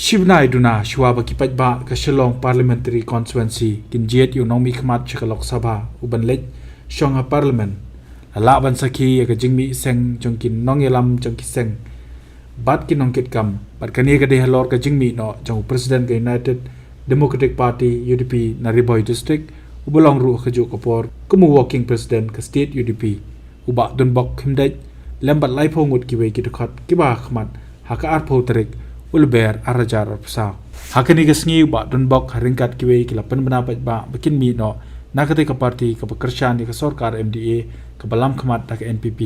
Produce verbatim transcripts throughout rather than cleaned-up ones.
Shibnai duna shuwa ba ki paidbah ka Shillong Parliamentary Constituency kin jied ïa u nongmihkhmat sha ka Lok Sabha u ban leit shong ha Parliament, la lah ban sakhi ïa ka jingmih seng jong ki nongïalam jong ki seng bad ki nongkitkam. Bad kane ka dei halor ka jingmih noh jong u President ka United Democratic Party, U D P, na Ri Bhoi District, u ba long ruh ha kajuh ka por kum u Working President ka State U D P, u Bah Donbok Khymdeit, lem bad laiphew ngut kiwei ki dkhot kiba ha khmat, ha ka arphew tarik u Lber arhajar arphew saw. Ha kane ka sngi u Bah Donbok ha ryngkat kiwei ki la pynbna paidbah ba kin mih noh na katei ka party kaba kyrshan ïa ka sorkar M D A kaba lam khmat da ka N P P.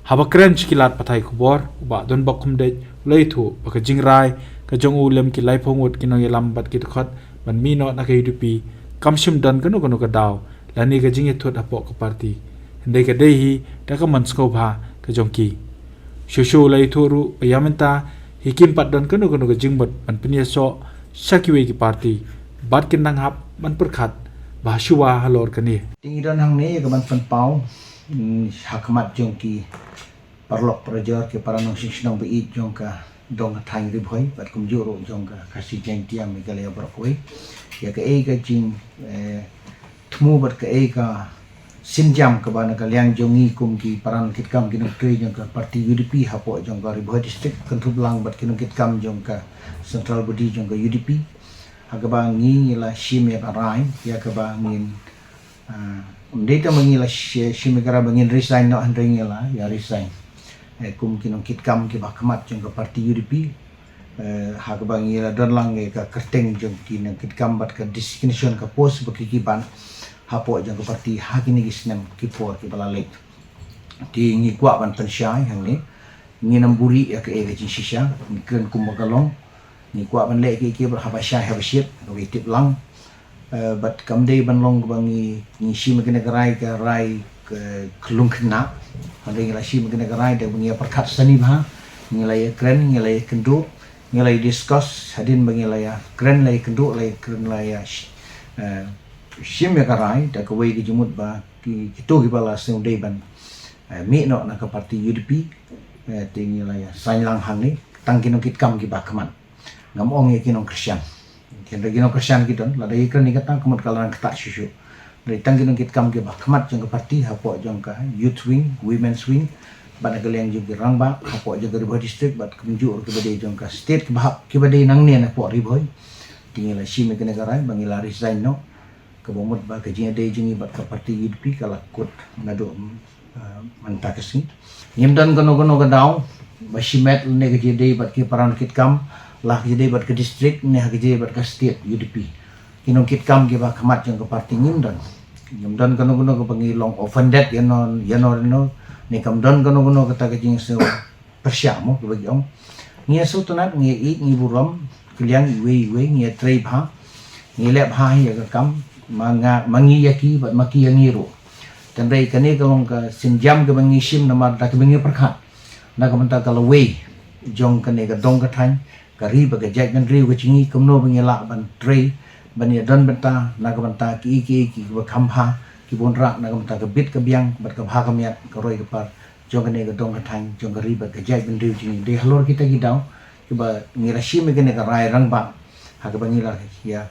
Haba kren sha ki lad pathai khubor, u Bah Donbok Khymdeit u la ïathuh ba ka jingrai ka jong u lem ki laiphew ngut ki nongïalam bad ki dkhot ban mih noh na ka U D P kam shym don kano kano ka daw lane ka jingïathut hapoh ka party, hynrei ka dei hi da ka mon sngewbha ka jong ki. Shuh shuh u la ïathuh ruh ba ïa mynta hi kim pat don kano kano ka jingmut ban pynïasoh sha kiwei ki party bad kin nang hap ban pyrkhat ba shuwa halor kane. Te ngi don hangne ïa ka ban pynpaw, mm, ha khmat jong ki paralok parajor, ki para nongshong shnong ba ïeit jong ka dong ka thaiñ Ri Bhoi bad kumjuh ruh jong ka Khasi Jaiñtia Meghalaya baroh kawei, ïa kaei ka jing, eh, thmu bad kaei ka sienjam kaba na ka liang jong ngi kum ki para nongkitkam ki nongtrei jong ka party U D P hapoh jong ka Ri Bhoi District kynthup lang bad ki nongkitkam jong ka central body jong ka U D P, ha kaba ngi la shim ïa ka rai ïa kaba ngin, ah, ym dei tang ba ngi la shi-, shim ïa ka rai ba ngin resign noh, hynrei ngi la ïa resign, eh, kum ki nongkitkam kiba ha khmat jong ka party U D P, eh, ha kaba ngi la don lang ïa ka kyrteng jong ki nongkitkam bad ka designation ka post ba ki, ki ban hapoh jong ka party ha kine ki snem ki por kiba la leit. Te ngi kwah ban pynshai hangne, ngin ym buhrieh ïa kaei ka jingshisha, ngi kren kumba ka long, ngi kwah ban leh kiei kiei bad haba shai haba shit, haba tip lang. Eh, bad kam dei ban long kaba ngi, ngi shim ïa kane ka rai, ka rai ka, ka lung khynnah. Hynrei ngi la shim ïa kane ka rai da ba ngi ïa pyrkhat sani bha, ngi la ïa kren, ngi la ïa kynduh, ngi la ïa discuss, hadien ba ngi la ïa kren, la ïa kynduh, la ïa kren, la ïa sh-, eh, shim ïa ka rai da kawei ka jingmut ba ki, kito kiba la sngewdei ban, eh, mih noh na ka party U D P, eh, te ngi la ïa sign lang hangne, tang ki nongkitkam kiba ha khmat. Ngam ong ïa ki nongkyrshan. Hynrei ki nongkyrshan ki don, lada ngi kren ïa kata ka mut ka la nang ktah shuh shuh. Hynrei tang ki nongkitkam kiba ha khmat jong ka party hapoh jong ka youth wing, women's wing, bad na ka liang jong ki rangbah hapoh jong ka Ri Bhoi District bad kumjuh ruh kiba dei jong ka state kiba hap, kiba dei nangne napoh Ri Bhoi. Te ngi la shim ïa kane ka rai ba ngi la resign noh. Kaba mut ba ka jingïadei jong ngi bad ka party U D P ka la kut naduh, ah, mynta ka sngi. Ngim don kano kano ka daw ba shimet lane ka jingïadei bad ki para nongkitkam, la ka jingïadei bad ka district ne ha ka jingïadei bad ka state U D P. Ki nongkitkam kiba ha khmat jong ka party ngim don. Ngim don kano kano kaba ngi long offended ïano ïano ïano, ne kam don kano kano kata ka jingsngew pyrshah mo, kaba ki ong. Ngi ïa sngewtynnat, ngi ïa ïeit, ngi burom, ka liang iwei iwei, ngi ïa trei bha, ngi leh bha ïa ka kam, ma nga, ma ngi ïa ki, bad ma ki ïa ngi ruh. Hynrei kane ka long ka sienjam kaba ngi shim namar da kaba ngi pyrkhat na ka bynta ka lawei jong kane ka dong ka thaiñ, ka ri bad ka jaitbynriew ka jong ngi, kumno ba ngi lah ban trei, ban ïa don bynta na ka bynta kiei kiei kiba kham bha, ki bun rah na ka bynta ka bit ka biang bad ka bha ka miat, ka roi ka par jong kane ka dong ka thaiñ, jong ka ri bad ka jaitbynriew jong ngi. Dei halor kita ki daw kiba ngi la shim ïa kane ka rai rangbah, ha kaba ngi la ïa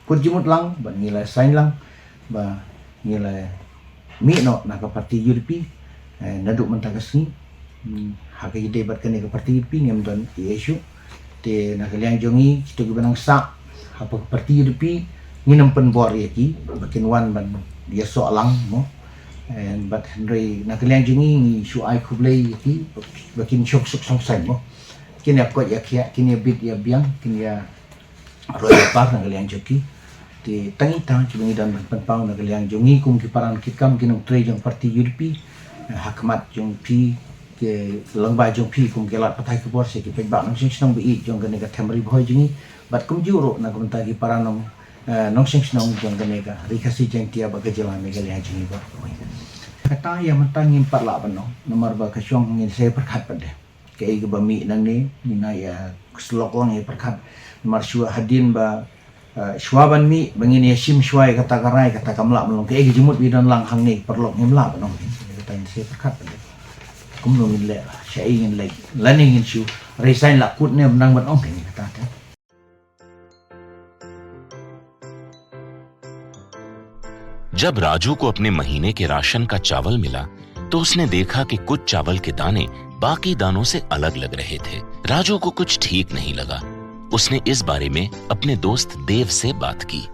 kut jingmut lang bad ngi la sign lang ba ngi la mih noh na ka party U D P, eh, naduh mynta ka sngi. Hmm, ha ka ïadei bad kane ka party U D P ngim don ei ei shuh. Te na ka liang jong ngi, kito kiba nang sah hapoh ka party U D P, ngin ym pynbor ïa ki ba kin wan ban ïasoh lang mo. Eh, bad hynrei na ka liang jong ngi, ngi shu ai khublei ïa ki ba kin shong suk shong saiñ mo. Kin ïa koit ïa khiah, kin ïa bit ïa biang, kin ïa roi ïa par na ka liang jong ki. Te tang ita kiba ngi don ban pynpaw na ka liang jong ngi kum ki para nongkitkam, ki nongtrei jong party U D P, eh, ha khmat jong phi, ki lyngba jong phi kum ki lad pathai khubor, sha ki paidbah nongshong shnong ba ïeit jong kane ka them Ri Bhoi jong ngi, bad kumjuh ruh na ka bynta ki para nong, eh, nongshong shnong jong kane ka Ri Khasi Jaiñtia bad ka jylla Meghalaya jong ngi baroh kawei. Kata ïa mynta ngim pat lah ban ong namar ba ka shong ngin sa ïa pyrkhat pat de. Kaei kaba mih nangne, ngin ïa syllok lang ïa pyrkhat. Namar shuwa hadien ba, eh, shuwa ban mih, ba ngin ïa shim shuwa ïa kata ka rai, kata kam lah ban long. Kaei ka jingmut ba don lang hangne, paralok, ngim lah ban ong. Kata ngin sa ïa pyrkhat. Kumno ngin leh, shaei ngin leh. Lane ngin shu resign la kut ne ym nang ban ong kata te. जब राजू को अपने महीने के राशन का चावल मिला, तो उसने देखा कि कुछ चावल के दाने बाकी दानों से अलग लग रहे थे। राजू को कुछ ठीक नहीं लगा। उसने इस बारे में अपने दोस्त देव से बात की।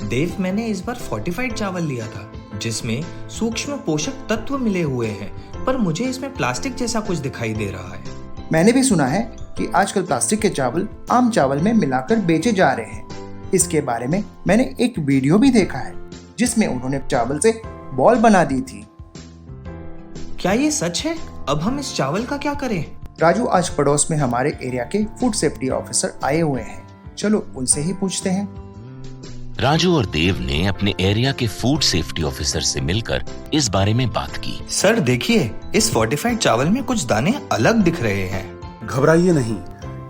देव, मैंने इस बार फोर्टिफाइड चावल लिया था, जिसमें सूक्ष्म पोषक तत्व मिले हुए हैं, पर मुझे इसमें प्लास्टिक जैसा कुछ दिखाई दे रहा है। मैंने भी सुना है कि आजकल प्लास्टिक के चावल आम चावल में मिलाकर बेचे जा रहे हैं। इसके बारे में मैंने एक वीडियो भी देखा है, जिसमें उन्होंने चावल से बॉल बना दी थी। क्या ये सच है? अब हम इस चावल का क्या करें? राजू, आज पड़ोस में हमारे एरिया के फूड सेफ्टी ऑफिसर आए हुए हैं, चलो उनसे ही पूछते हैं। राजू और देव ने अपने एरिया के फूड सेफ्टी ऑफिसर से मिलकर इस बारे में बात की। सर, देखिए, इस फोर्टिफाइड चावल में कुछ दाने अलग दिख रहे हैं। घबराइए नहीं,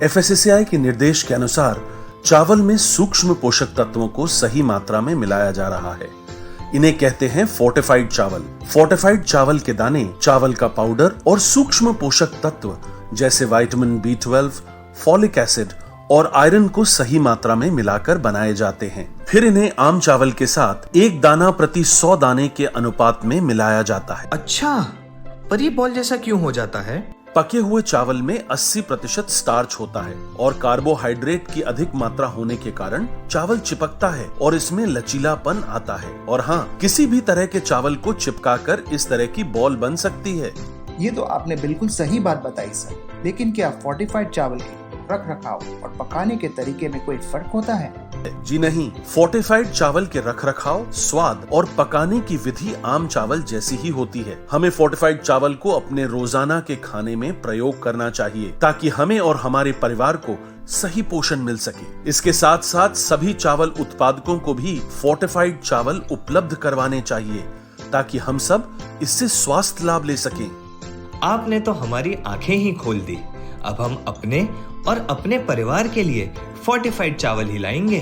एफएसएसएआई के निर्देश के अनुसार चावल में सूक्ष्म पोषक तत्वों को सही मात्रा में मिलाया जा रहा है। इन्हें कहते हैं फोर्टिफाइड चावल। फोर्टिफाइड चावल के दाने, चावल का पाउडर और सूक्ष्म पोषक तत्व जैसे vitamin B twelve, folic acid और आयरन को सही मात्रा में मिलाकर बनाए जाते हैं। फिर इन्हें आम चावल के साथ एक दाना प्रति सौ दाने के अनुपात में मिलाया जाता है। अच्छा, पर ये बॉल जैसा क्यों हो जाता है? पके हुए चावल में अस्सी प्रतिशत स्टार्च होता है और कार्बोहाइड्रेट की अधिक मात्रा होने के कारण चावल चिपकता है और इसमें लचीलापन आता है। और हाँ, किसी भी तरह के चावल को चिपकाकर इस तरह की बॉल बन सकती है। ये तो आपने बिल्कुल सही बात बताई सर, लेकिन क्या फोर्टिफाइड चावल के रख रखाव और पकाने के तरीके में कोई फर्क होता है? जी नहीं, फोर्टिफाइड चावल के रख रखाव, स्वाद और पकाने की विधि आम चावल जैसी ही होती है। हमें फोर्टिफाइड चावल को अपने रोजाना के खाने में प्रयोग करना चाहिए, ताकि हमें और हमारे परिवार को सही पोषण मिल सके। इसके साथ साथ सभी चावल उत्पादकों को भी फोर्टिफाइड चावल उपलब्ध करवाने चाहिए, ताकि हम सब इससे स्वास्थ्य लाभ ले सकें। आपने तो हमारी आंखें ही खोल दी। अब हम अपने और अपने परिवार के लिए फोर्टिफाइड चावल ही लाएंगे।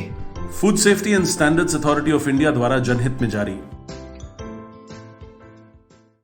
Food safety and standards authority of India द्वारा जनहित में जारी।